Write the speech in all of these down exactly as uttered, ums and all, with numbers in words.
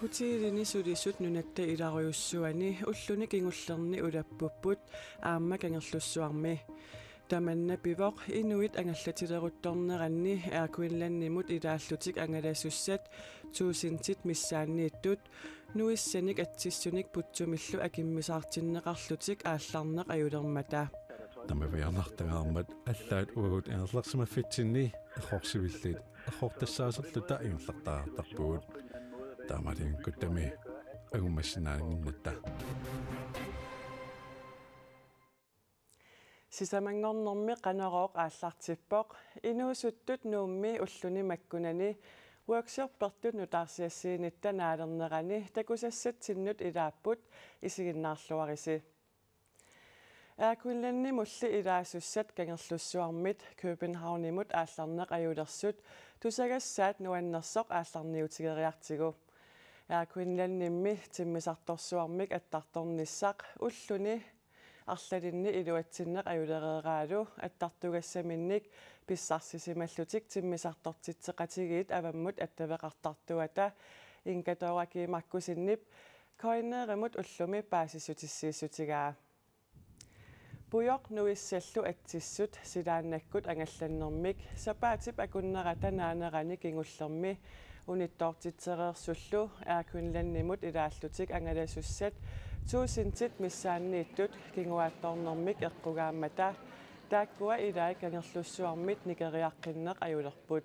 Hotelini sulisut nunatta ilarujussuani ulluni kingullerni ulappupput aamma Kangerlussuarmi. Tamanna pivoq inuit angallatileruttorneranni Air Greenlandimut ilaallutik angalasussat tuusintit missaanniittut nuissanik atsissunik putsumillu akimmisaartinneqarlutik aallarneq ajulermata. Tamaviarnartagaarmat allaat uagut ingerlarsimaffitsinni errorsivilliit errortassaaserluta ingerlartariaqartarpugut. Taamaalinngikkutta angummassinnaannginnatta. Sisamanngornermi Qanorooq aallartippoq. Inuusuttut Nuummi ulluni makkunani workshoppertut nutaarsiassiinitta naalernerani takusassatsinnut ilaapput, isiginnaarluarisi. Air Greenlandimulli ilaasussat Kangerlussuarmit Københavnimut aallarneq ajulersut tusagassaat nuannersoq aallarniutigeriartigu. Air Greenlandimmi timmisartorsuarmik attartornissaq ulluni arlalinni iluatsinneq ajulereeraalu attartugassaminnik pissarsisimallutik timmisartortitseqatigiit avammut attaveqartartuata Inga Dora G. Markussenip Coinairimut ullumi paasissutissiissutigaa. Pujoq nuissallu atsissut silaannakkut angallannermik sapaatip akunnerata naanerani kingullermi unittoortitsereersullu Air Greenlandimut ilaallutik angalasussat tuusintit missaanniittut kinguaattoornermik eqqugaammata taakkua ilaat Kangerlussuarmit nikeriaqqinneq ajulerput.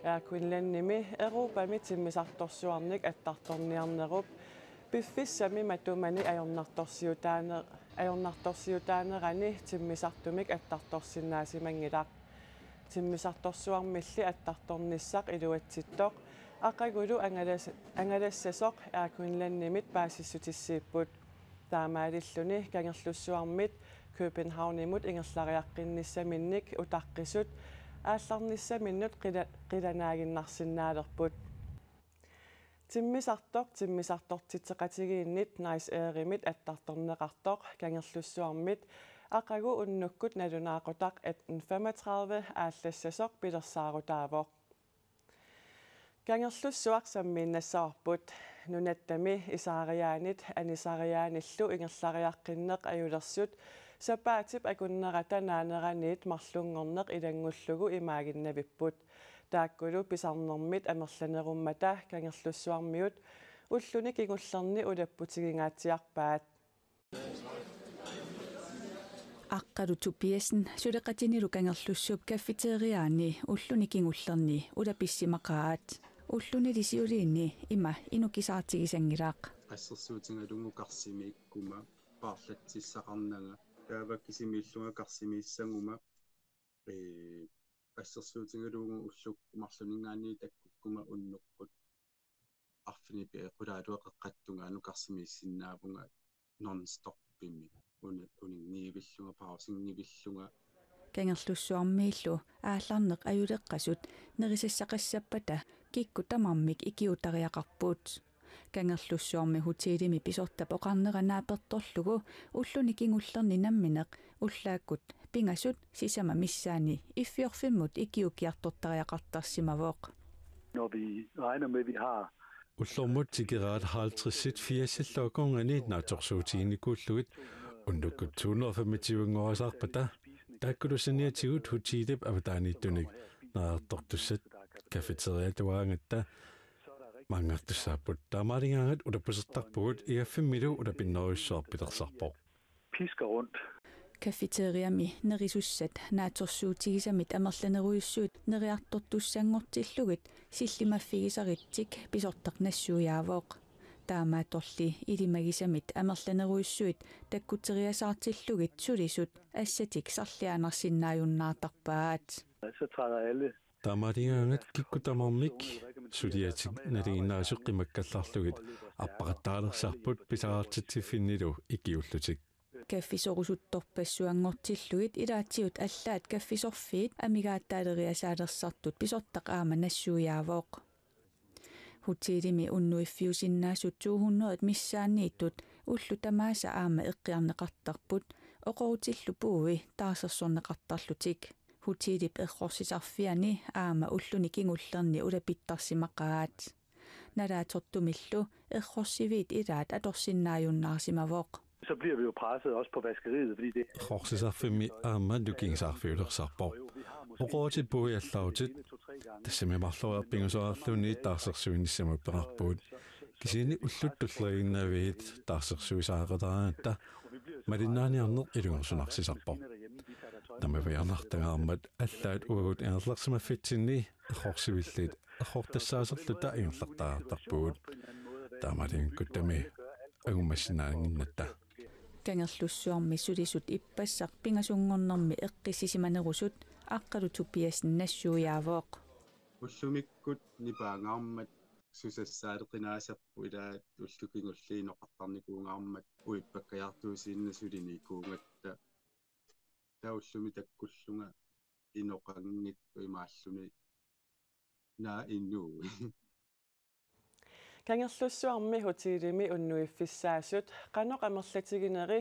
Air Greenlandimi Europami timmisartorsuarnik attartorniarnerup piffissami matumani ajornartorsiutaane-, ajornartorsiutaanerani timmisartumik attartorsinnaasimanngilaq. Timmisartorsuarmilli attartornissaq iluatsittoq aqagulu angalas-, angalassasoq Air Greenlandimit paasissutissiipput. Taamaalilluni Kangerlussuarmit Københavnimut ingerlariaqqinnissaminnik utaqqisut aallarnissaminnut qila-, qilanaaginnarsinnaalerput. Timmisartoq timmisartortitseqatigiinnit Nice Airimit attartorneqartoq Kangerlussuarmit aqagu unnukkut nalunaaqutaq atten femogtredive aallassasoq pilersaarutaavoq. Kangerlussuaq sammiinnassavarput. Nunattami isaariaanit anisariaanillu ingerlariaqqinneq ajulersut sapaatip akunnerata naaneraniit marlunngorneq ilanngullugu imaaginnavipput. Taakkulu pisarnermit amerlanerummata Kangerlussuarmiut ulluni kingullerni ulapputigingaatsiarpaat. Aqqalu Tobiassen suleqatinilu Kangerlussuup cafeteriaani ulluni kingullerni ulapissimaqaat. Ullunili siuliini ima inukisaartigisanngilaq. Assersuutigalugu karsimiikkuma paarlatsissaqarnanga. Taava kisimiillunga karsimiissaguma, ee, assersuutigalugu ullukkut marlunninngaanniit takkukkuma unnukkut arfineq-pingasunut qulaaluaqeqqattunga nukarsimiissinnaavunga non-stopimi. Uni-, uninngivillunga, pausinngivillunga. Kangerlussuarmiillu aallarneq ajuleqqasut nerisassaqassappata kikkut tamarmik ikiuuttariaqarput. Kangerlussuarmi hotelimi pisortap oqarnera naapertorlugu ulluni kingullerni nammineq ullaakkut pingasut sisamat missaanni iffiorfimmut ikiuukkiartortariaqartarsimavoq. Når vi regner med, at vi har Ullormut tikeraat halvtredsit firsillu akornanni naatsorsuutiginikuullugit unnukkut to hundrede og femogtyve-nngorasaarpata, taakkulu saniatigut hotelip avataaniittunik neriartortussat cafeteriaatugaangatta maanngartussaapput. Taamaaligaangat ulappusertarpugut igaffimmilu ulapinnerujussuaq pilersarpoq. Pisker rundt. Cafeteriami nerisussat naatsorsuutigisamit amerlanerujussuit neriartortussanngortillugit sillimaffigisaritsik pisortaq nassuiaavoq. Taamaattorli ilimagisamit amerlanerujussuit takkuteriasaartillugit sulisut assatik sarliaannarsinnaajunnaartarpaat. Så træder alle Taamaaligaangat kikkut tamarmik suliatik nalinginnaasut qimakkallarlugit appaqattaalersarput pisariaqartitsiffinnilu ikiuullutik. Kaffisorusuttorpassuanngortillugit ilaatigut allaat kaffisorfiit amigaataaleriasaalersartut pisortaq aamma nassuiaavoq. Hotelimi unnuiffiusinnaasut to hundrede missaanniittut ullut tamaasa aamma eqqiarneqartarput oqorutillu puui taarsersorneqartarlutik. Hotelip errorsisarfiani aamma ulluni kingullerni ulapittarsimaqaat. Nalatortumillu errorsiviit ilaat atorsinnaajunnaarsimavoq. Så bliver vi jo presset også på vaskeriet, fordi det Errorsisarfimmi aamma nukigisaarfiulersarpoq. Oqootippuiallarutit. Tassami marloriarpingusoorluunniit taarsersuinissamut peqarpugut. Kisianni ullut tulleriinnavit taarsersuisaareqaraangatta malinnaaniarneq ilungersunarsisarpoq. Tamaviaanartagaarmat allaat uagut ingerlarsimaffitsinni errorsivillit errortassaaserluta ingerlartariartarpugut. Taamaalinngikkutta angummassinnaannginnatta. Kangerlussuarmi sulisut ippassaq pingasunngornermi eqqissisimanerusut Aqqalu Tobiassen nassuiaavoq. Ullumikkut nipaangaarmat susassaaleqinaaserput ilaat ullut kingulliit inoqartarnikuugaarmat uippakkajaartuusiinnaq sulinikuugatta. Taava ullumi takkullunga inoqanngitsoq imaalluni: Naa, inuuit? Kangerlussuarmi hotelimi unnuiffissaasut qanoq amerlatigineri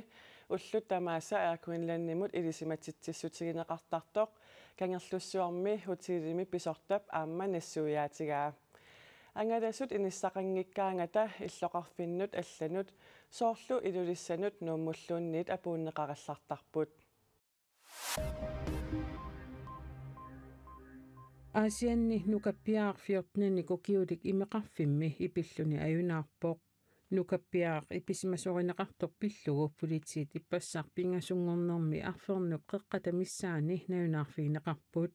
ullut tamaasa Air Greenlandimut ilisimatitsissutigineqartartoq Kangerlussuarmi hotelimi pisortap aamma nassuiaatigaa. Angalasut inissaqanngikkaangata illoqarfinnut allanut soorlu Ilulissanut Nuummulluunniit apuunneqarallartarput. Aasianni Nukappiaraq fjorteninik ukiulik imeqarfimmi ipilluni ajunaarpoq. Nukappiaraq ipisimasorineqartoq pillugu politiit ippassaq pingasunngornermi arfernup qeqqata missaani nalunaarfigineqarput.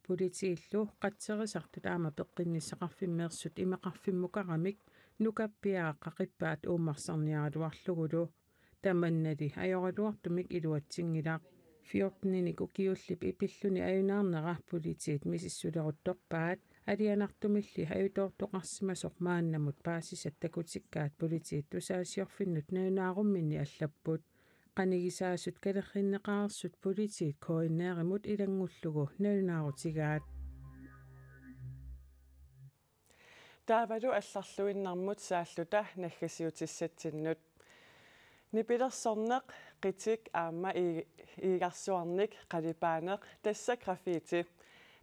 Politiillu qatserisartut aamma peqqinnissaqarfimmeersut imeqarfimmukaramik Nukappiaraq qaqippaat uummarsarniaraluarlugulu. Tamannali ajoraluartumik iluatsinngilaq. Fjorteninik ukiullip ipilluni ajunaarnera politiit misissuleruttorpaat, alianartumilli ajutoortoqarsimasoq maannamut paasisat takutikkaat politiit tusaasiorfinnut nalunaarumminni allapput. Qanigisaasut kalerrinneqareersut politiit K N R-imut ilanngullugu nalunaarutigaat. Taavalu allarluinnarmut saalluta naggasiutissatsinnut. Nipilersorneq, qitik aamma ii-, iigarsuarnik, qalipaaneq, tassa graffiti.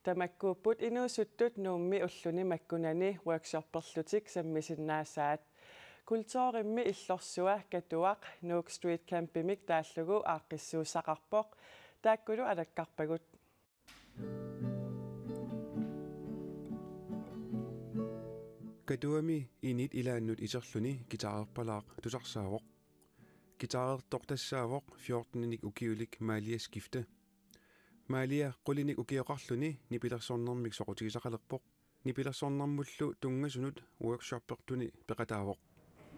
Tamakkuupput inuusuttut Nuummi ulluni makkunani workshopperlutik sammisinnaasaat. Kulturimmi illorsua Katuaq Nuuk Street Campimik taallugu aaqqissuussaqarpoq. Taakkulu alakkarpagut. Katuami init ilaannut iterluni guitarerpalaaq tusarsaavoq. Guitarertoq tassaavoq fjorteninik ukiulik Malia Skifte. Malia qulinik ukioqarluni nipilersornermik soqutigisaqalerpoq. Nipilersornermullu tunngasunut workshoppertuni peqataavoq.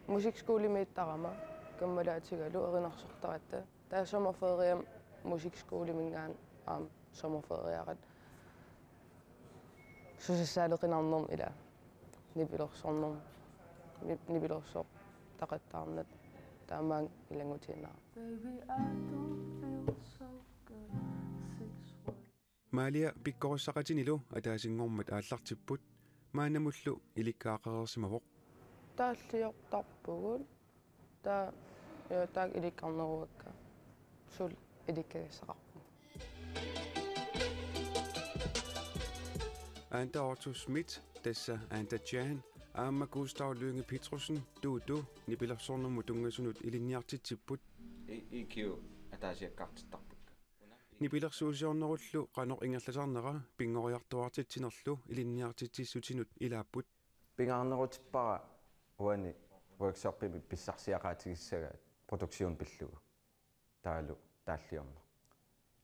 Musikskolemiittarama kammalaatigalu erinarsortaratta. Taava sommerferiami musikskolemingaanniit aamma sommerferiaratta. Susassaaleqinarnermik ila. Nipilersornermik. Nip-, nipilersortaqattaarnata. Taamaammat ilanngutiinnarama. Baby, I don't feel so good. Six words. Malia pikkorissaqatinilu ataasinngormat aallartipput, maannamullu ilikkagaqareersimavoq. Taalliortarpugut, taava, ja, taakku ilikkarneruakka, suli ilikkagassaqarpugut. Anda Otto Schmidt, tassa Anda Chan, aamma Gustav Lynge Petrussen, Dudu, nipilersornermut tunngasunut ilinniartitsipput. E-, E Q ataasiakkaartittarpakka. Nipilersuusiornerullu qanoq ingerlasarnera pinngoriartuaartitsinerlu ilinniartitsissutinut ilaapput. Pingaarnerutippara uani workshopimi pissarsiaqaatigissagaat produktion pillugu. Taavalu taalliorneq.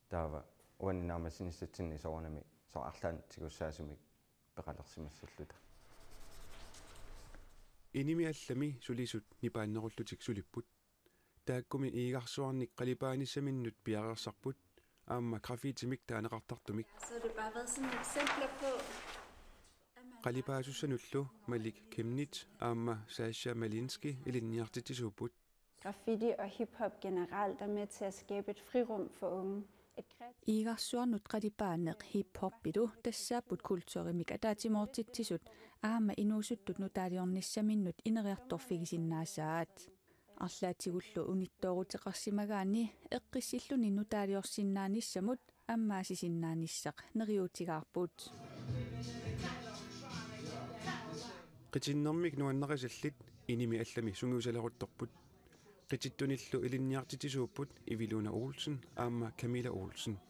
Taava uani naammassinissatsinni soorunami soorlu arlaannik tigussaasumik peqalersimassalluta. Inimi allami sulisut nipaannerullutik sulipput. Taakkumi iigarsuarnik qalipaanissaminnut piareersarput aamma graffitimik taaneqartartumik. Så har det bare været sådan eksempler på, at man Qalipaasussanullu Malik Chemnitz aamma Sasha Malinski ilinniartitsisuupput. Graffiti og hiphop generelt er med til at skabe et frirum for unge. Et kreativt Iigarsuarnut qalipaaneq hiphoppilu tassaapput kulturimik ataatsimoortitsisut aamma inuusuttut nutaaliornissaminnut ineriartorfigisinnaasaat. Arlaatigullu unittooruteqarsimagaanni eqqissilluni nutaaliorsinnaanissamut ammaasisinnaanissaq neriuutigaarput. Qitinnermik nuannarisallit inimi allami sungiusaleruttorput. Qitittunillu ilinniartitsisuupput Iviluna Olsen aamma Camilla Olsen.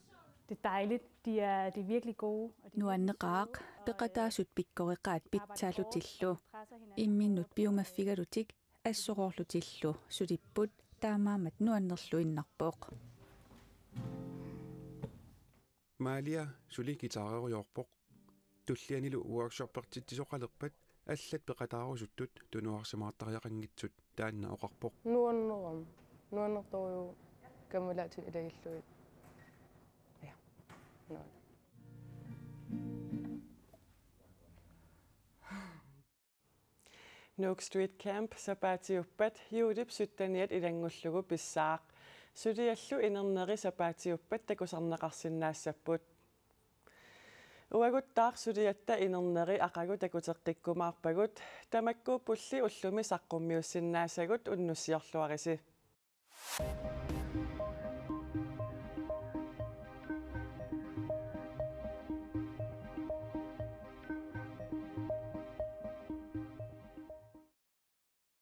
Det er dejligt. De er, de er virkelig gode. Og de er virkelig Nuanneqaaq, peqataasut pikkoreqaat pitsaallutillu. Imminnut piumaffigalutik assoroorlutillu sulipput, taamaammat nuannerluinnarpoq. Maalia suli guitarerujoorpoq. Tullianilu workshoppertitsisoqalerpat allat peqataarusuttut tunuarsimaartariaqanngitsut taanna oqarpoq. Nuannerama. Nuannertorujuuvoq kammalaatinik ilagillugit. Ja. Nuann. Nuuk Street Camp sapaatiuppat juulip sytteniat ilanngullugu pissaaq. Suliallu inerneri sapaatiuppat takusarneqarsinnaassapput. Uaguttaaq suliatta inerneri aqagu takuteqqikkumaarpagut, tamakkuuppulli ullumi saqqummiussinnaasagut, unnussiorluarisi.